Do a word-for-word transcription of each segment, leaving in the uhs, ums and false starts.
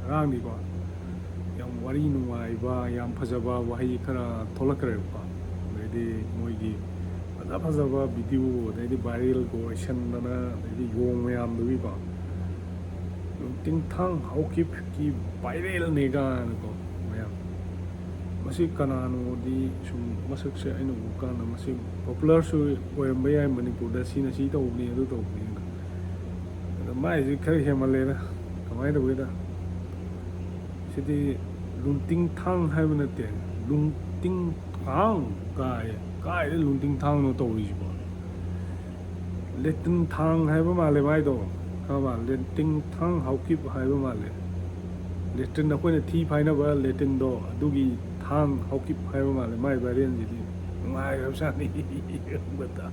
ꯉꯔꯥꯡꯗꯤꯀꯣ, ꯌꯥꯝ ꯋꯥꯔꯤ ꯅꯨꯡꯉꯥꯏꯕ, ꯌꯥꯝ ꯐꯖꯕ ꯋꯥꯍꯩ ꯈꯔ ꯊꯣꯛꯂꯛꯈ꯭ꯔꯦꯕꯀꯣ꯫ ꯑꯗꯩꯗꯤ ꯃꯣꯏꯒꯤ ꯐꯖ ꯐꯖꯕ ꯚꯤꯗꯤꯑꯣ, ꯑꯗꯩꯗꯤ ꯚꯥꯏꯔꯦꯜꯒ ꯑꯣꯏꯁꯟꯗꯅ, ꯑꯗꯩꯗꯤ ꯌꯣꯡ ꯃꯌꯥꯝꯗꯨꯒꯤꯀꯣ, "ꯂꯨꯟꯇꯤꯡꯊꯥꯡ ꯍꯥꯎꯀꯤꯞꯀꯤ ꯚꯥꯏꯔꯦꯜꯅꯦ" ꯀꯥꯏꯅꯀꯣ ꯃꯌꯥꯝ꯫ ꯃꯁꯤ ꯀꯅꯥꯅꯣꯗꯤ ꯁꯨꯝ ꯃꯁꯛꯁꯦ ꯑꯩꯅ ꯎꯕ ꯀꯥꯟꯗ, ꯃꯁꯤ ꯄꯣꯄꯨꯂꯔꯁꯨ ꯑꯣꯏꯔꯝꯕ ꯌꯥꯏ ꯃꯅꯤꯄꯨꯔꯗ, ꯁꯤꯅ ꯁꯤ ꯇꯧꯕꯅꯤ, ꯑꯗꯨ ꯇꯧꯕꯅꯤꯅ꯫ ꯑꯗꯣ ꯃꯥꯏꯁꯦ ꯈꯔ ꯍꯦꯟꯃꯜꯂꯦꯗ꯫ ꯀꯃꯥꯏꯅ ꯇꯧꯒꯦꯗ, ꯁꯤꯗꯤ ꯂꯨꯟꯇꯤꯡꯊꯥꯡ ꯍꯥꯏꯕ ꯅꯠꯇꯦ, ꯂꯨꯡꯇꯤꯡꯊꯥꯡ ꯀꯥꯏ, ꯀꯥꯏꯗ ꯂꯨꯟꯇꯤꯡꯊꯥꯡꯅꯣ ꯇꯧꯔꯤꯁꯤꯕꯣ? ꯂꯦꯇꯤꯟ ꯊꯥꯡ ꯍꯥꯏꯕ ꯃꯥꯜꯂꯦ ꯃꯥꯏꯗꯣ, ꯈꯪꯉꯕ? ꯂꯦꯇꯤꯟ ꯊꯥꯡ ꯍꯥꯎꯀꯤꯞ ꯍꯥꯏꯕ ꯃꯥꯜꯂꯦ꯫ ꯂꯦꯇꯤꯟ, ꯑꯩꯈꯣꯏꯅ ꯊꯤ ꯐꯥꯏꯅꯕ ꯂꯦꯇꯤꯟꯗꯣ, ꯑꯗꯨꯒꯤ ꯊꯥꯡ ꯍꯥꯎꯀꯤꯞ ꯍꯥꯏꯕ ꯃꯥꯜꯂꯦ ꯃꯥꯏ ꯚꯥꯏꯔꯦꯜꯁꯤꯗꯤ꯫ ꯅꯨꯡꯉꯥꯏꯈ꯭ꯔꯕꯖꯥꯠꯅꯤ ꯌꯦꯡꯕꯗ꯫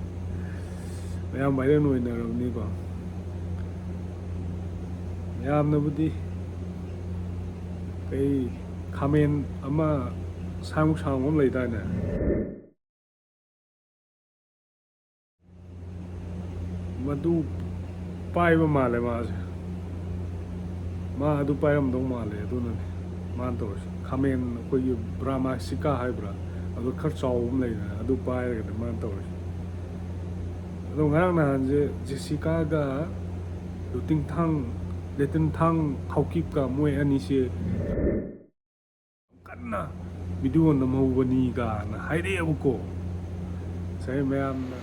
ꯃꯌꯥꯝ ꯚꯥꯏꯔꯦꯜ ꯑꯣꯏꯅꯔꯕꯅꯤꯀꯣ꯫ ꯌꯥꯝꯅꯕꯨꯗꯤ ꯀꯩ, ꯈꯥꯃꯦꯟ ꯑꯃ ꯁꯥꯡ ꯁꯥꯡꯕ ꯑꯃ ꯂꯩꯗꯥꯏꯅꯦ? ꯃꯗꯨ ꯄꯥꯏꯕ ꯃꯥꯜꯂꯦ ꯃꯥꯁꯦ꯫ ꯃꯥ ꯑꯗꯨ ꯄꯥꯏꯔꯝꯗꯧ ꯃꯥꯜꯂꯦ, ꯑꯗꯨꯅꯅꯦ ꯃꯥꯅ ꯇꯧꯔꯤꯁꯦ꯫ ꯈꯥꯃꯦꯟ ꯑꯩꯈꯣꯏꯒꯤ ꯕ꯭ꯔꯥꯃꯥꯁꯤꯀꯥ ꯍꯥꯏꯕ꯭ꯔꯥ, ꯑꯗꯨ ꯈꯔ ꯆꯥꯎꯕ ꯑꯃ ꯂꯩꯗꯅ, ꯑꯗꯨ ꯄꯥꯏꯔꯒꯅꯦ ꯃꯥꯅ ꯇꯧꯔꯤꯁꯦ꯫ ꯑꯗꯣ ꯉꯔꯥꯡ ꯅꯍꯥꯟꯁꯦ ꯖꯦꯁꯤꯀꯥꯒ ꯂꯨꯇꯤꯡꯊꯥꯡ, ꯂꯦꯇꯤꯟꯊꯥꯡ ꯍꯥꯎꯀꯤꯞꯀ ꯃꯣꯏ ꯑꯅꯤꯁꯦ ꯀꯟꯅ ꯚꯤꯗꯤꯑꯣ ꯅꯝꯍꯧꯕꯅꯤ ꯀꯥꯏꯅ ꯍꯥꯏꯔꯛꯑꯦꯕꯀꯣ꯫ ꯉꯁꯥꯏ ꯃꯌꯥꯝꯅ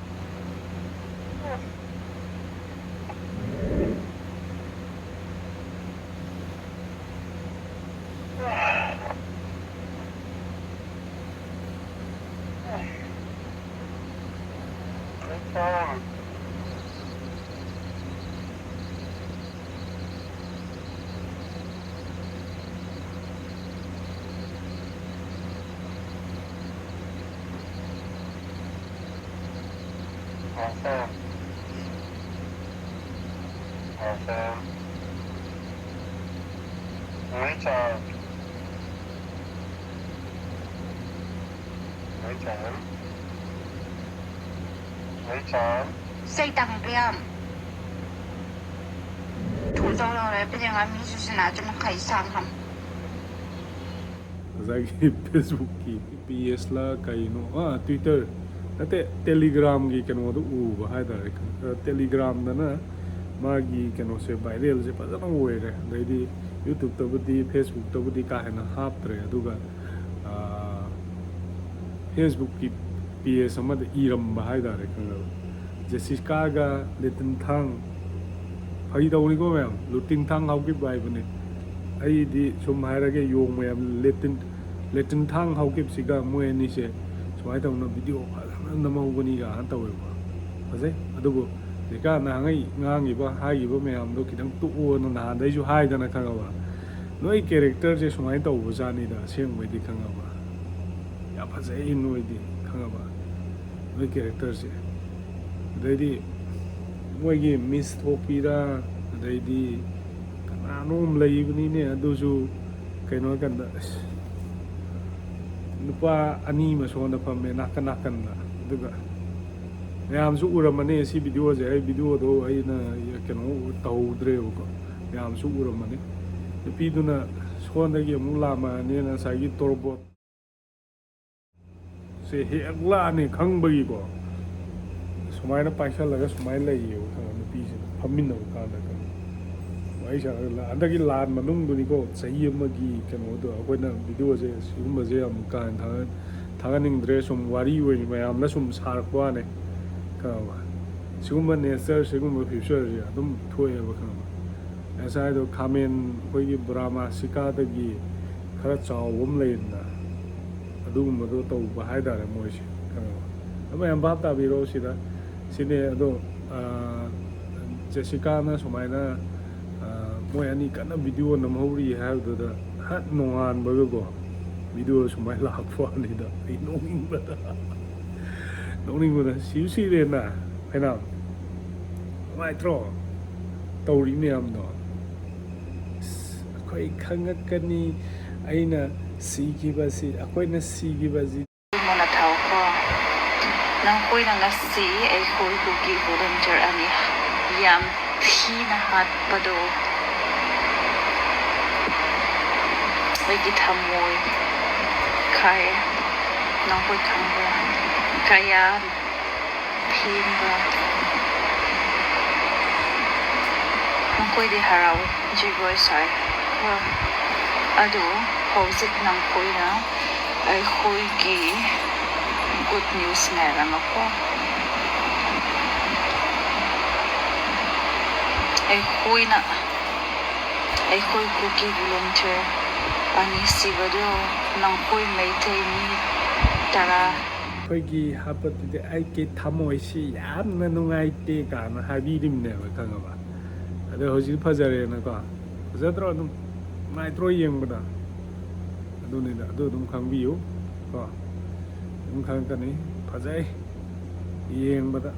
Awesome. Awesome. Reach out. Reach out. Reach out. Xây tăng riam. ꯇꯧꯔꯦ ꯄꯤꯖꯉꯥ ꯃꯤꯁꯨꯁꯤꯅ ꯑꯗꯨꯅ ꯈꯩ ꯁꯥꯡ ꯍꯝ꯫ ꯉꯁꯥꯏꯒꯤ ꯐꯦꯁꯕꯨꯛꯀꯤ ꯄꯤ ꯑꯦꯁꯂ ꯀꯩꯅꯣ, ꯑꯥ, ꯇ꯭ꯋꯤꯇꯔ ꯅꯠꯇꯦ, ꯇꯦꯂꯤꯒ꯭ꯔꯥꯝꯒꯤ ꯀꯩꯅꯣꯗꯣ ꯎꯕ ꯍꯥꯏꯇꯥꯔꯦ꯫ ꯇꯦꯂꯤꯒ꯭ꯔꯥꯝꯗꯅ ꯃꯥꯒꯤ ꯀꯩꯅꯣꯁꯦ, ꯚꯥꯏꯔꯦꯜꯁꯦ ꯐꯖꯅ ꯑꯣꯏꯔꯦ꯫ ꯑꯗꯩꯗꯤ ꯌꯨꯇ꯭ꯌꯨꯕꯇꯕꯨꯗꯤ, ꯐꯦꯁꯕꯨꯛꯇꯕꯨꯗꯤ ꯀꯥ ꯍꯦꯟꯅ ꯍꯥꯞꯇ꯭ꯔꯦ, ꯑꯗꯨꯒ ꯐꯦꯁꯕꯨꯛꯀꯤ ꯄꯦꯖ ꯑꯃꯗ ꯏꯔꯝꯕ ꯍꯥꯏꯇꯥꯔꯦ, ꯈꯪꯉꯕ? ꯖꯦꯁꯤꯀꯥꯒ ꯂꯦꯇꯤꯟ ꯊꯥꯡ, ꯐꯥꯒꯤ ꯇꯧꯅꯤꯀꯣ ꯃꯌꯥꯝ, ꯂꯨꯇꯤꯟ ꯊꯥꯡ ꯍꯥꯎꯀꯤꯞ ꯍꯥꯏꯕꯅꯦ꯫ ꯑꯩꯗꯤ ꯁꯨꯝ ꯍꯥꯏꯔꯒꯦ, ꯌꯣꯡ ꯃꯌꯥꯝ, ꯂꯦꯇꯤꯟ ꯂꯦꯇꯤꯟ ꯊꯥꯡ ꯍꯥꯎꯀꯤꯞꯁꯤꯒ ꯃꯣꯏ ꯑꯅꯤꯁꯦ ꯁꯨꯃꯥꯏꯅ ꯇꯧꯅ ꯚꯤꯗꯤꯑꯣ ꯐꯖꯅ ꯅꯝꯍꯧꯕꯅꯤ ꯀꯥꯏꯅ ꯇꯧꯋꯦꯕ꯫ ꯐꯖꯩ꯫ ꯑꯗꯨꯕꯨ ꯖꯦꯁꯤꯀꯥ ꯅꯍꯥꯟꯉꯩ ꯉꯥꯡꯉꯤꯕ ꯍꯥꯏꯈꯤꯕ ꯃꯌꯥꯝꯗꯣ ꯈꯤꯇꯪ ꯇꯣꯛꯑꯣꯅ ꯅꯍꯥꯟꯗꯩꯁꯨ ꯍꯥꯏꯗꯅ, ꯈꯪꯉꯕ? ꯅꯣꯏ ꯀꯦꯔꯦꯛꯇꯔꯁꯦ ꯁꯨꯃꯥꯏꯅ ꯇꯧꯕꯖꯥꯠꯅꯤꯗ ꯑꯁꯦꯡꯕꯩꯗꯤ, ꯈꯪꯉꯕ? ꯌꯥꯝ ꯐꯖꯩ ꯅꯣꯏꯗꯤ, ꯈꯪꯉꯕ? ꯅꯣꯏ ꯀꯦꯔꯦꯛꯇꯔꯁꯦ꯫ ꯑꯗꯩꯗꯤ ꯃꯣꯏꯒꯤ ꯃꯤꯁ ꯊꯣꯛꯄꯤꯔꯥ, ꯑꯗꯩꯗꯤ ꯀꯅꯥꯅꯣꯝ ꯂꯩꯕꯅꯤꯅꯦ, ꯑꯗꯨꯁꯨ ꯀꯩꯅꯣ ꯍꯥꯏꯀꯥꯟꯗ, ꯑꯁ, ꯅꯨꯄꯥ ꯑꯅꯤ ꯑꯃ ꯁꯣꯝꯗ ꯐꯝꯃꯦ ꯅꯥꯀꯟ ꯅꯥꯀꯟꯗ꯫ ꯑꯗꯨꯒ ꯃꯌꯥꯝꯁꯨ ꯎꯔꯝꯃꯅꯤ ꯁꯤ ꯚꯤꯗꯤꯑꯣꯁꯦ꯫ ꯑꯩ ꯚꯤꯗꯤꯑꯣꯗꯣ ꯑꯩꯅ ꯀꯩꯅꯣ ꯇꯧꯍꯧꯗ꯭ꯔꯦꯕꯀꯣ, ꯃꯌꯥꯝꯁꯨ ꯎꯔꯝꯃꯅꯤ꯫ ꯅꯨꯄꯤꯗꯨꯅ ꯁꯣꯝꯗꯒꯤ ꯑꯃꯨꯛ ꯂꯥꯝꯃꯛꯑꯅꯤꯅ ꯉꯁꯥꯏꯒꯤ ꯇꯣꯔꯕꯣꯠ ꯁꯦ ꯍꯦꯛ ꯂꯥꯛꯑꯅꯤ ꯈꯪꯕꯒꯤꯀꯣ, ꯁꯨꯃꯥꯏꯅ ꯄꯥꯏꯁꯜꯂꯒ ꯁꯨꯃꯥꯏꯅ ꯂꯩꯌꯦꯕ, ꯈꯪꯉꯕ? ꯅꯨꯄꯤꯁꯤꯅ ꯐꯝꯃꯤꯟꯅꯕ ꯀꯥꯟꯗ, ꯈꯪꯉꯕ? ꯋꯥꯔꯤ ꯁꯥꯟꯅꯔꯒ ꯂꯥ-, ꯍꯟꯗꯛꯀꯤ ꯂꯥꯟ ꯃꯅꯨꯡꯗꯨꯅꯤꯀꯣ, ꯆꯍꯤ ꯑꯃꯒꯤ ꯀꯩꯅꯣꯗꯣ꯫ ꯑꯩꯈꯣꯏꯅ ꯚꯤꯗꯤꯑꯣꯁꯦ ꯁꯤꯒꯨꯝꯕꯁꯦ ꯌꯥꯝ ꯀꯥ ꯍꯦꯟꯅ ꯊꯥꯒꯠ-, ꯊꯥꯒꯠꯅꯤꯡꯗ꯭ꯔꯦ, ꯁꯨꯝ ꯋꯥꯔꯤ ꯑꯣꯏꯅ ꯃꯌꯥꯝꯅ ꯁꯨꯝ ꯁꯥꯔꯛꯄ ꯋꯥꯅꯦ, ꯈꯪꯉꯕ? ꯁꯤꯒꯨꯝꯕ ꯅꯦꯆꯔ, ꯁꯤꯒꯨꯝꯕ ꯐ꯭ꯌꯨꯆꯔꯁꯦ ꯑꯗꯨꯝ ꯊꯣꯛꯑꯦꯕ, ꯈꯪꯉꯕ? ꯉꯁꯥꯏꯗꯣ ꯈꯥꯃꯦꯟ, ꯑꯩꯈꯣꯏꯒꯤ ꯕ꯭ꯔꯥꯃꯥꯁꯤꯀꯥꯗꯒꯤ ꯈꯔ ꯆꯥꯎꯕ ꯑꯃ ꯂꯩꯗꯅ, ꯑꯗꯨꯒꯨꯝꯕꯗꯣ ꯇꯧꯕ ꯍꯥꯏꯇꯥꯔꯦ ꯃꯣꯏꯁꯦ, ꯈꯪꯉꯕ? ꯑꯗꯨ ꯃꯌꯥꯝ ꯚꯥꯞ ꯇꯥꯕꯤꯔꯣ ꯁꯤꯗ꯫ ꯁꯤꯅꯦ ꯑꯗꯣ, ꯑꯥ, ꯖꯦꯁꯤꯀꯥꯅ ꯁꯨꯃꯥꯏꯅ, ꯑꯥ, ꯃꯣꯏ ꯑꯅꯤ ꯀꯟꯅ ꯚꯤꯗꯤꯑꯣ ꯅꯝꯍꯧꯔꯤ ꯍꯥꯏꯕꯗꯨꯗ ꯍꯠ ꯅꯣꯡꯉꯥꯟꯕꯒꯀꯣ, ꯚꯤꯗꯤꯑꯣ ꯁꯨꯃꯥꯏꯅ ꯂꯥꯛꯄ ꯋꯥꯅꯤꯗ꯫ ꯑꯩ ꯅꯣꯛꯅꯤꯡꯕꯗ, ꯅꯣꯛꯅꯤꯡꯕꯗ ꯁꯤꯁꯨ ꯁꯤꯔꯦꯅ꯫ ꯍꯥꯏꯅ ꯅꯨꯡꯉꯥꯏꯇ꯭ꯔꯣ ꯇꯧꯔꯤ ꯃꯌꯥꯝꯗꯣ? ꯑꯁ, ꯑꯩꯈꯣꯏ ꯈꯪꯉꯛꯀꯅꯤ, ꯑꯩꯅ ꯁꯤꯈꯤꯕꯁꯤ, ꯑꯩꯈꯣꯏꯅ ꯁꯤꯈꯤꯕꯁꯤ꯫ ꯃꯣꯅ ꯊꯥꯎꯀꯣ꯫ ꯅꯈꯣꯏꯅ ꯉꯁꯤ ꯑꯩꯈꯣꯏ ꯀꯨꯀꯤ ꯚꯣꯂꯨꯟꯇꯤꯌꯔ ꯑꯅꯤ ꯌꯥꯝ ꯊꯤꯅ ꯍꯥꯠꯄꯗꯣ ꯑꯩꯒꯤ ꯊꯃꯣꯏ ꯈꯥꯏ꯫ ꯅꯈꯣꯏ ꯈꯪꯕ꯭ꯔꯥ? ꯀꯌꯥ ꯐꯦꯡꯕ꯫ ꯃꯈꯣꯏꯗꯤ ꯍꯔꯥꯎ ꯖꯒꯣꯏ ꯁꯥꯏ꯫ ꯑꯗꯨ ꯍꯧꯖꯤꯛ ꯅꯈꯣꯏꯅ ꯑꯩꯈꯣꯏꯒꯤ good news ꯉꯥꯏꯔꯝꯃꯨꯀꯣ꯫ ꯑꯩꯈꯣꯏꯅ ꯑꯩꯈꯣꯏ ꯀꯨꯀꯤ volunteer ꯑꯅꯤ ꯁꯤꯕꯗꯨ ꯅꯈꯣꯏ ꯃꯩꯇꯩ ꯃꯤ ꯇꯔꯥ꯫ ꯑꯩꯈꯣꯏꯒꯤ ꯍꯥꯠꯄꯗꯨꯗꯤ ꯑꯩꯒꯤ ꯊꯃꯣꯏꯁꯤ ꯌꯥꯝꯅ ꯅꯨꯡꯉꯥꯏꯇꯦ ꯀꯥꯏꯅ ꯍꯥꯏꯕꯤꯔꯤꯕꯅꯦꯕ, ꯈꯪꯉꯕ? ꯑꯗꯣ ꯍꯧꯖꯤꯛ ꯐꯖꯔꯦꯅꯀꯣ꯫ ꯐꯖꯗ꯭ꯔꯣ? ꯑꯗꯨꯝ ꯅꯨꯡꯉꯥꯏꯇ꯭ꯔꯣ ꯌꯦꯡꯕꯗ? ꯑꯗꯨꯅꯤꯗ, ꯑꯗꯨ ꯑꯗꯨꯝ ꯈꯪꯕꯤꯌꯨ ꯀꯣ꯫ ꯑꯗꯨꯝ ꯈꯪꯉꯛꯀꯅꯤ꯫ ꯐꯖꯩ ꯌꯦꯡꯕꯗ꯫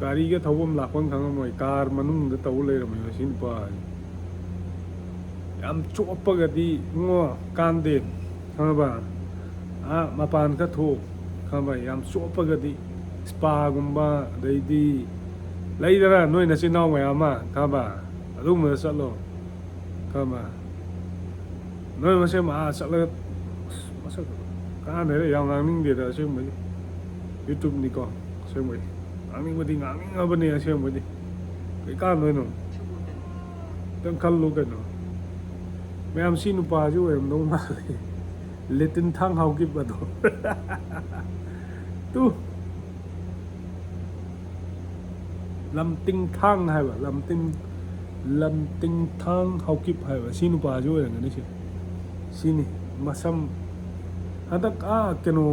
ꯒꯥꯔꯤꯒ ꯊꯧꯐꯝ ꯂꯥꯛꯐꯝ ꯈꯪꯉꯝꯃꯣꯏ꯫ ꯀꯥꯔ ꯃꯅꯨꯡꯗ ꯇꯧ ꯂꯩꯔꯝꯃꯦꯕ ꯁꯤ ꯅꯨꯄꯥꯁꯦ꯫ ꯌꯥꯝ ꯆꯣꯞꯄꯒꯗꯤ ꯏꯉꯣ ꯀꯥꯟꯗꯦ, ꯈꯪꯉꯕ? ꯑꯥ, ꯃꯄꯥꯟ ꯈꯔ ꯊꯣꯛ, ꯈꯪꯉꯕ? ꯌꯥꯝ ꯆꯣꯞꯄꯒꯗꯤ spa ꯒꯨꯝꯕ, ꯑꯗꯩꯗꯤ ꯂꯩꯗꯅ ꯅꯣꯏ ꯅꯆꯤꯟ ꯅꯅꯥꯎ ꯃꯌꯥꯝ ꯑꯃ, ꯈꯪꯉꯕ? ꯑꯗꯨꯒꯨꯝꯕꯗ ꯆꯠꯂꯣ, ꯈꯪꯉꯕ? ꯅꯣꯏ ꯃꯁꯦꯟ ꯑꯥ ꯆꯠꯂꯒ, ꯑꯁ, ꯃꯁꯛ ꯀꯥꯟꯅꯗꯦꯗ, ꯌꯥꯝ ꯉꯥꯡꯅꯤꯡꯗꯦꯗ ꯑꯁꯦꯡꯕꯩꯗꯤ꯫ YouTube ꯅꯤꯀꯣ, ꯑꯁꯦꯡꯕꯩꯗꯤ ꯉꯥꯡꯅꯤꯡꯕꯗꯤ ꯉꯥꯡꯅꯤꯡꯉꯕꯅꯦ ꯑꯁꯦꯡꯕꯩꯗꯤ꯫ ꯀꯩ ꯀꯥꯟꯗꯣꯏꯅꯣ? ꯈꯤꯇꯪ ꯈꯜꯂꯨ ꯀꯩꯅꯣ꯫ ꯃꯌꯥꯝ, ꯁꯤ ꯅꯨꯄꯥꯁꯤ ꯑꯣꯏꯔꯝꯗꯧ ꯃꯥꯜꯂꯦ꯫ ꯂꯦꯇꯤꯟ ꯊꯥꯡ ꯍꯥꯎꯈꯤꯕꯗꯣ꯫ ꯇꯨ꯫ ꯂꯝꯇꯤꯡꯊꯥꯡ ꯍꯥꯏꯕ, ꯂꯝꯇꯤꯡ, ꯂꯝꯇꯤꯡꯊꯥꯡ ꯍꯥꯎꯀꯤꯞ ꯍꯥꯏꯕ, ꯁꯤ ꯅꯨꯄꯥꯁꯤ ꯑꯣꯏꯔꯝꯒꯅꯤ ꯁꯤ꯫ ꯁꯤꯅꯤ, ꯃꯁꯝ ꯍꯟꯗꯛ, ꯑꯥ, ꯀꯩꯅꯣ,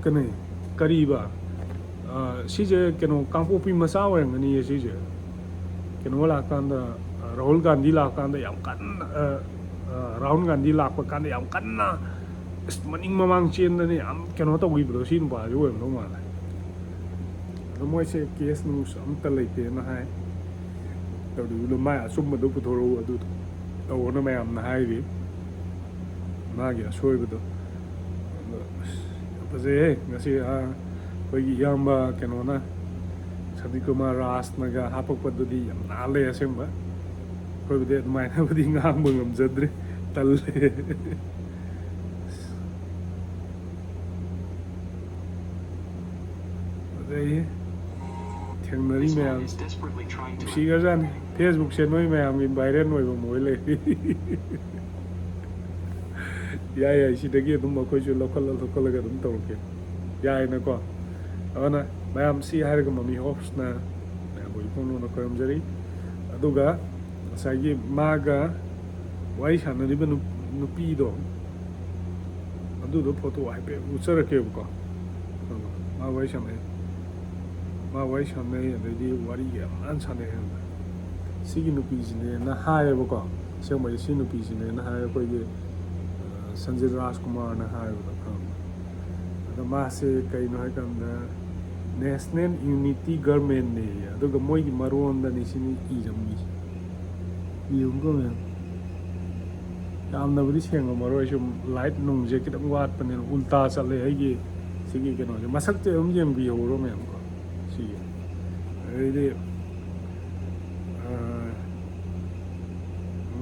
ꯀꯩꯅꯣ, ꯀꯔꯤꯕ? ꯑꯥ, ꯁꯤꯁꯦ ꯀꯩꯅꯣ, ꯀꯥꯡꯄꯣꯛꯄꯤ ꯃꯆꯥ ꯑꯣꯏꯔꯝꯒꯅꯤꯌꯦ ꯁꯤꯁꯦ꯫ ꯀꯩꯅꯣ ꯂꯥꯛꯀꯥꯟꯗ, ꯑꯥ, ꯔꯥꯍꯨꯜ ꯒꯥꯟꯙꯤ ꯂꯥꯛꯀꯥꯟꯗ ꯌꯥꯝ ꯀꯟꯅ, ꯑꯥ, ꯑꯥ, ꯔꯥꯍꯨꯜ ꯒꯥꯟꯙꯤ ꯂꯥꯛꯄ ꯀꯥꯟꯗ ꯌꯥꯝ ꯀꯟꯅ, ꯑꯁ, ꯃꯅꯤꯡ ꯃꯃꯥꯡ ꯆꯦꯟꯗꯅ ꯌꯥꯝ ꯀꯩꯅꯣ ꯇꯧꯈꯤꯕꯗꯣ, ꯁꯤ ꯅꯨꯄꯥꯁꯤ ꯑꯣꯏꯔꯝꯗꯧ ꯃꯥꯜꯂꯦ꯫ ꯑꯗꯣ ꯃꯣꯏꯁꯦ case ꯅꯨꯡꯁꯨ ꯑꯝꯇ ꯂꯩꯇꯦꯅ ꯍꯥꯏ꯫ ꯇꯧꯔꯤꯕꯗꯣ ꯃꯥꯏ ꯑꯆꯨꯝꯕꯗꯣ ꯄꯨꯊꯣꯔꯛꯎ, ꯑꯗꯨ ꯇꯧꯑꯣꯅ ꯃꯌꯥꯝꯅ ꯍꯥꯏꯔꯤ꯫ ꯃꯥꯒꯤ ꯑꯁꯣꯏꯕꯗꯣ꯫ ꯑꯗꯣ, ꯑꯁ, ꯌꯥꯝ ꯐꯖꯩꯍꯦ ꯉꯁꯤ, ꯑꯥ, ꯑꯩꯈꯣꯏꯒꯤ ꯏꯌꯥꯝꯕ ꯀꯩꯅꯣꯅ ꯔꯕꯤꯀꯨꯃꯥꯔ ꯔꯥꯖꯅꯒ ꯍꯥꯄꯛꯄꯗꯨꯗꯤ ꯌꯥꯝ ꯅꯥꯜꯂꯦ ꯑꯁꯦꯡꯕ꯫ ꯑꯩꯈꯣꯏꯕꯨꯗꯤ ꯑꯗꯨꯃꯥꯏꯅꯕꯨꯗꯤ ꯉꯥꯡꯕ ꯉꯝꯖꯗ꯭ꯔꯦ, ꯇꯜꯂꯦ꯫ ꯑꯗꯩ ꯊꯦꯡꯅꯔꯤ ꯃꯌꯥꯝ ꯅꯨꯡꯁꯤꯈ꯭ꯔꯖꯥꯠꯅꯤ꯫ Facebookꯁꯦ ꯅꯣꯏ ꯃꯌꯥꯝꯒꯤ viral ꯑꯣꯏꯕ ꯃꯣꯏ ꯂꯩꯔꯤ꯫ ꯌꯥꯏ, ꯌꯥꯏ, ꯁꯤꯗꯒꯤ ꯑꯗꯨꯝ ꯑꯩꯈꯣꯏꯁꯨ ꯂꯧꯈꯠꯂ ꯂꯧꯈꯠꯂꯒ ꯑꯗꯨꯝ ꯇꯧꯔꯛꯀꯦ, ꯌꯥꯏꯅꯀꯣ꯫ ꯑꯗꯨꯅ ꯃꯌꯥꯝ, ꯁꯤ ꯍꯥꯏꯔꯒ ꯃꯃꯤ ꯍꯣꯞꯁꯅ ꯃꯌꯥꯝꯕꯨ ꯏꯄꯣꯛ ꯅꯧꯅ ꯈꯣꯏꯔꯝꯖꯔꯤ꯫ ꯑꯗꯨꯒ ꯉꯁꯥꯏꯒꯤ ꯃꯥꯒ ꯋꯥꯔꯤ ꯁꯥꯟꯅꯔꯤꯕ ꯅꯨ-, ꯅꯨꯄꯤꯗꯣ, ꯑꯗꯨꯗꯣ ꯐꯣꯇꯣ ꯍꯥꯏꯐꯦꯠ ꯎꯠꯆꯔꯛꯀꯦꯕꯀꯣ꯫ ꯑꯗꯣ ꯃꯥ ꯋꯥꯔꯤ ꯁꯥꯟꯅꯩ, ꯃꯥ ꯋꯥꯔꯤ ꯁꯥꯟꯅꯩ, ꯑꯗꯩꯗꯤ ꯋꯥꯔꯤ ꯌꯥꯝ ꯅꯥꯟ ꯁꯥꯟꯅꯩ ꯍꯥꯏꯕ꯫ ꯁꯤꯒꯤ ꯅꯨꯄꯤꯁꯤꯅꯦꯅ ꯍꯥꯏꯌꯦꯕꯀꯣ꯫ ꯑꯁꯦꯡꯕꯗꯤ ꯁꯤ ꯅꯨꯄꯤꯁꯤꯅꯦꯅ ꯍꯥꯏ ꯑꯩꯈꯣꯏꯒꯤ, ꯑ, ꯁꯟꯖꯤꯠ ꯔꯥꯖꯀꯨꯃꯥꯔꯅ ꯍꯥꯏꯕꯗꯣ ꯈꯪꯕ꯭ꯔꯥ? ꯑꯗꯣ ꯃꯥꯁꯦ ꯀꯩꯅꯣ ꯍꯥꯏꯀꯥꯟꯗ National Unity Governmentꯅꯦꯌꯦ꯫ ꯑꯗꯨꯒ ꯃꯣꯏꯒꯤ ꯃꯔꯣꯟꯗꯅꯤ ꯁꯤꯅꯤ ꯏꯔꯝꯃꯤꯁꯦ꯫ ꯌꯦꯡꯉꯨꯀꯣ ꯃꯌꯥꯝ꯫ ꯌꯥꯝꯅꯕꯨꯗꯤ ꯁꯦꯡꯉꯝꯃꯔꯣꯏ, ꯁꯨꯝ light ꯅꯨꯡꯁꯦ ꯈꯤꯇꯪ ꯋꯥꯠꯄꯅꯤꯅ ꯎꯜꯇꯥ ꯆꯠꯂꯦ ꯑꯩꯒꯤ ꯁꯤꯒꯤ ꯀꯩꯅꯣꯁꯦ꯫ ꯃꯁꯛꯇꯤ ꯑꯗꯨꯝ ꯌꯦꯡꯕꯤꯍꯧꯔꯣ ꯃꯌꯥꯝꯀꯣ꯫ ꯁꯤꯒꯤ ꯑꯗꯩꯗꯤ, ꯑ,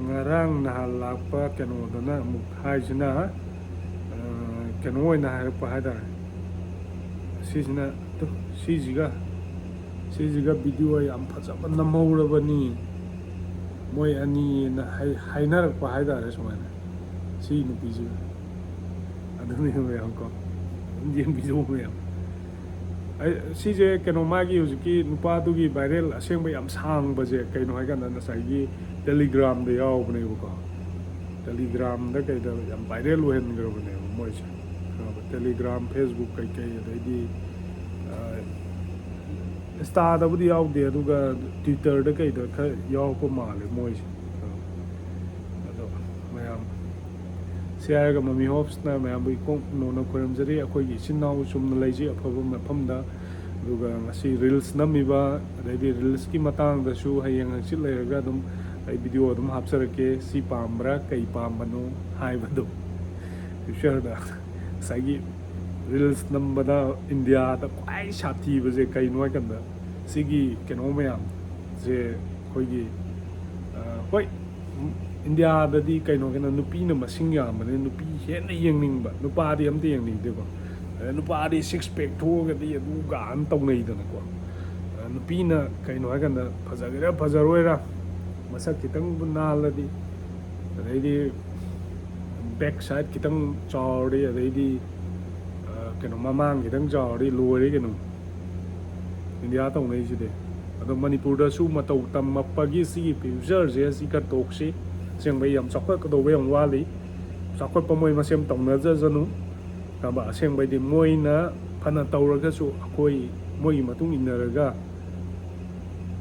ꯉꯔꯥꯡ ꯅꯍꯥꯟ ꯂꯥꯛꯄ ꯀꯩꯅꯣꯗꯅ ꯑꯃꯨꯛ ꯍꯥꯏꯁꯤꯅ, ꯑ, ꯀꯩꯅꯣ ꯑꯣꯏꯅ ꯍꯥꯏꯔꯛꯄ ꯍꯥꯏꯇꯥꯔꯦ꯫ ꯁꯤꯁꯤꯅ, ꯇꯨ, ꯁꯤꯁꯤꯒ, ꯁꯤꯁꯤꯒ video ꯌꯥꯝ ꯐꯖꯕ ꯅꯝꯍꯧꯔꯕꯅꯤ ꯃꯣꯏ ꯑꯅꯤꯅ ꯍꯥꯏ-, ꯍꯥꯏꯅꯔꯛꯄ ꯍꯥꯏꯇꯥꯔꯦ ꯁꯨꯃꯥꯏꯅ, ꯁꯤ ꯅꯨꯄꯤꯁꯤꯒ꯫ ꯑꯗꯨꯅꯤ ꯃꯌꯥꯝꯀꯣ, ꯑꯗꯨꯝ ꯌꯦꯡꯕꯤꯖꯧ ꯃꯌꯥꯝ꯫ ꯑꯩ, ꯁꯤꯁꯦ ꯀꯩꯅꯣ, ꯃꯥꯒꯤ ꯍꯧꯖꯤꯛꯀꯤ ꯅꯨꯄꯥꯗꯨꯒꯤ viral ꯑꯁꯦꯡꯕ ꯌꯥꯝ ꯁꯥꯡꯕꯁꯦ ꯀꯩꯅꯣ ꯍꯥꯏꯀꯥꯟꯗ ꯉꯁꯥꯏꯒꯤ Telegramꯗ ꯌꯥꯎꯕꯅꯦꯕꯀꯣ꯫ Telegramꯗ ꯀꯩꯗ ꯌꯥꯝ viral ꯑꯣꯏꯍꯟꯈ꯭ꯔꯕꯅꯦꯕ ꯃꯣꯏꯁꯦ, ꯈꯪꯉꯕ? Telegram, Facebook ꯀꯩꯀꯩ, ꯑꯗꯩꯗꯤ, ꯑ, Instaꯗꯕꯨꯗꯤ ꯌꯥꯎꯗꯦ, ꯑꯗꯨꯒ Twitterꯗ ꯀꯩꯗ ꯈꯔ ꯌꯥꯎꯔꯛꯄ ꯃꯥꯜꯂꯦ ꯃꯣꯏꯁꯦ꯫ ꯑꯗꯣ ꯃꯌꯥꯝ, ꯁꯤ ꯍꯥꯏꯔꯒ ꯃꯃꯤ ꯍꯣꯞꯁꯅ ꯃꯌꯥꯝꯕꯨ ꯏꯀꯣꯛ ꯅꯧꯅ ꯈꯣꯏꯔꯝꯖꯔꯤ꯫ ꯑꯩꯈꯣꯏꯒꯤ ꯏꯆꯤꯟ ꯏꯅꯥꯎ ꯆꯨꯝꯅ ꯂꯩꯖꯩ ꯑꯐꯕ ꯃꯐꯝꯗ꯫ ꯑꯗꯨꯒ ꯉꯁꯤ reels ꯅꯝꯃꯤꯕ, ꯑꯗꯩꯗꯤ reelsꯀꯤ ꯃꯇꯥꯡꯗꯁꯨ ꯍꯌꯦꯡ ꯍꯪꯆꯤꯠ ꯂꯩꯔꯒ ꯑꯗꯨꯝ ꯑꯩ video ꯑꯗꯨꯝ ꯍꯥꯞꯆꯔꯛꯀꯦ꯫ ꯁꯤ ꯄꯥꯝꯕ꯭ꯔꯥ, ꯀꯩ ꯄꯥꯝꯕꯅꯣ ꯍꯥꯏꯕꯗꯣ꯫ Futureꯗ ꯉꯁꯥꯏꯒꯤ reels ꯅꯝꯕꯗ ꯏꯟꯗꯤꯌꯥꯗ ꯈ꯭ꯋꯥꯏ ꯁꯥꯊꯤꯕꯁꯦ ꯀꯩꯅꯣ ꯍꯥꯏꯀꯥꯟꯗ, ꯁꯤꯒꯤ ꯀꯩꯅꯣ ꯃꯌꯥꯝꯁꯦ ꯑꯩꯈꯣꯏꯒꯤ, ꯑ, ꯍꯣꯏ, ꯏꯟꯗꯤꯌꯥꯗꯗꯤ ꯀꯩꯅꯣꯒꯤꯅ ꯅꯨꯄꯤꯅ ꯃꯁꯤꯡ ꯌꯥꯝꯕꯅꯤꯅ ꯅꯨꯄꯤ ꯍꯦꯟꯅ ꯌꯦꯡꯅꯤꯡꯕ, ꯅꯨꯄꯥꯗꯤ ꯑꯝꯇ ꯌꯦꯡꯅꯤꯡꯗꯦꯀꯣ꯫ ꯑꯗ ꯅꯨꯄꯥꯗꯤ ꯁꯤꯛꯁ ꯄꯦꯛ ꯊꯣꯛꯑꯒꯗꯤ ꯑꯗꯨ ꯀꯥꯟ ꯇꯧꯅꯩꯗꯅꯀꯣ꯫ ꯑ, ꯅꯨꯄꯤꯅ ꯀꯩꯅꯣ ꯍꯥꯏꯀꯥꯟꯗ ꯐꯖꯒꯦꯔꯥ ꯐꯖꯔꯣꯏꯔꯥ, ꯃꯁꯛ ꯈꯤꯇꯪꯕꯨ ꯅꯥꯜꯂꯗꯤ, ꯑꯗꯩꯗꯤ ꯕꯦꯛ ꯁꯥꯏꯠ ꯈꯤꯇꯪ ꯆꯥꯎꯔꯗꯤ, ꯑꯗꯩꯗꯤ, ꯑ, ꯀꯩꯅꯣ, ꯃꯃꯥꯡ ꯈꯤꯇꯪ ꯆꯥꯎꯔꯗꯤ ꯂꯣꯏꯔꯦ ꯀꯩꯅꯣ꯫ ꯏꯟꯗꯤꯌꯥ ꯇꯧꯅꯩꯁꯤꯗꯤ꯫ ꯑꯗꯣ ꯃꯅꯤꯄꯨꯔꯗꯁꯨ ꯃꯇꯧ ꯇꯝꯃꯛꯄꯒꯤ ꯁꯤꯒꯤ ꯐ꯭ꯌꯨꯆꯔꯁꯦ ꯁꯤ ꯈꯔ ꯇꯣꯛꯁꯤ꯫ ꯑꯁꯦꯡꯕꯩ ꯌꯥꯝ ꯆꯥꯎꯈꯠꯀꯗꯧꯕ ꯌꯥꯝ ꯋꯥꯠꯂꯤ꯫ ꯆꯥꯎꯈꯠꯄ ꯃꯣꯏ ꯃꯁꯦꯟ ꯇꯧꯅꯖꯖꯅꯨ꯫ ꯈꯪꯉꯕ? ꯑꯁꯦꯡꯕꯩꯗꯤ ꯃꯣꯏꯅ ꯐꯅ ꯇꯧꯔꯒꯁꯨ ꯑꯩꯈꯣꯏ ꯃꯣꯏꯒꯤ ꯃꯇꯨꯡ ꯏꯟꯅꯔꯒ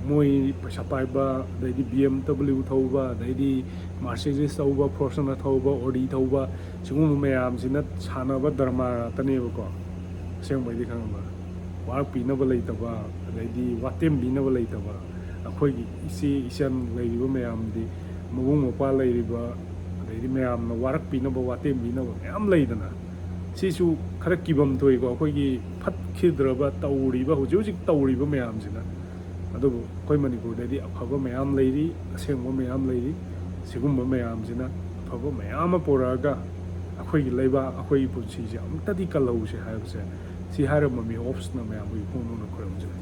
ꯃꯣꯏ ꯄꯩꯁꯥ ꯄꯥꯏꯕ, ꯑꯗꯩꯗꯤ ꯕꯤ ꯑꯦꯝ ꯗꯕ꯭ꯂꯤꯎ ꯊꯧꯕ, ꯑꯗꯩꯗꯤ ꯃꯥꯔꯁꯤꯗꯤꯁ ꯊꯧꯕ, ꯐꯣꯔꯆꯨꯅꯔ ꯊꯧꯕ, ꯑꯣꯗꯤ ꯊꯧꯕ, ꯁꯤꯒꯨꯝꯕ ꯃꯌꯥꯝꯁꯤꯅ ꯁꯥꯟꯅꯕ ꯗ꯭ꯔꯃꯥ ꯉꯥꯛꯇꯅꯦꯕꯀꯣ꯫ ꯑꯁꯦꯡꯕꯩꯗꯤ ꯈꯪꯉꯕ? ꯋꯥꯔꯛ ꯄꯤꯅꯕ ꯂꯩꯇꯕ, ꯑꯗꯩꯗꯤ ꯋꯥꯇꯦꯝꯕꯤꯅꯕ ꯂꯩꯇꯕ, ꯑꯩꯈꯣꯏꯒꯤ ꯏꯆꯦ ꯏꯆꯟ ꯂꯩꯔꯤꯕ ꯃꯌꯥꯝꯗꯤ, ꯃꯕꯨꯡ ꯃꯧꯄ꯭ꯋꯥ ꯂꯩꯔꯤꯕ, ꯑꯗꯩꯗꯤ ꯃꯌꯥꯝꯅ ꯋꯥꯔꯛꯄꯤꯅꯕ, ꯋꯥꯇꯦꯝꯕꯤꯅꯕ ꯃꯌꯥꯝ ꯂꯩꯗꯅ, ꯁꯤꯁꯨ ꯈꯔ ꯀꯤꯐꯝ ꯊꯣꯛꯏꯀꯣ, ꯑꯩꯈꯣꯏꯒꯤ ꯐꯠꯈꯤꯗ꯭ꯔꯕ ꯇꯧꯔꯤꯕ, ꯍꯧꯖꯤꯛ ꯍꯧꯖꯤꯛ ꯇꯧꯔꯤꯕ ꯃꯌꯥꯝꯁꯤꯅ꯫ ꯑꯗꯨꯕꯨ ꯑꯩꯈꯣꯏ ꯃꯅꯤꯄꯨꯔꯗꯗꯤ ꯑꯐꯕ ꯃꯌꯥꯝ ꯂꯩꯔꯤ, ꯑꯁꯦꯡꯕ ꯃꯌꯥꯝ ꯂꯩꯔꯤ꯫ ꯁꯤꯒꯨꯝꯕ ꯃꯌꯥꯝꯁꯤꯅ ꯑꯐꯕ ꯃꯌꯥꯝ ꯑꯃ ꯄꯨꯔꯛꯑꯒ ꯑꯩꯈꯣꯏꯒꯤ ꯂꯩꯕꯥꯛ, ꯑꯩꯈꯣꯏꯒꯤ ꯄꯨꯟꯁꯤꯁꯦ ꯑꯃꯨꯛꯇꯗꯤ ꯀꯜꯍꯧꯁꯦ ꯍꯥꯏꯕꯁꯦ, ꯁꯤ ꯍꯥꯏꯔꯝꯕ ꯃꯤ ꯑꯣꯞꯁꯅ ꯃꯌꯥꯝꯕꯨ ꯏꯐꯣꯡ ꯐꯣꯡꯅ ꯈꯨꯔꯨꯝꯖꯔꯤ꯫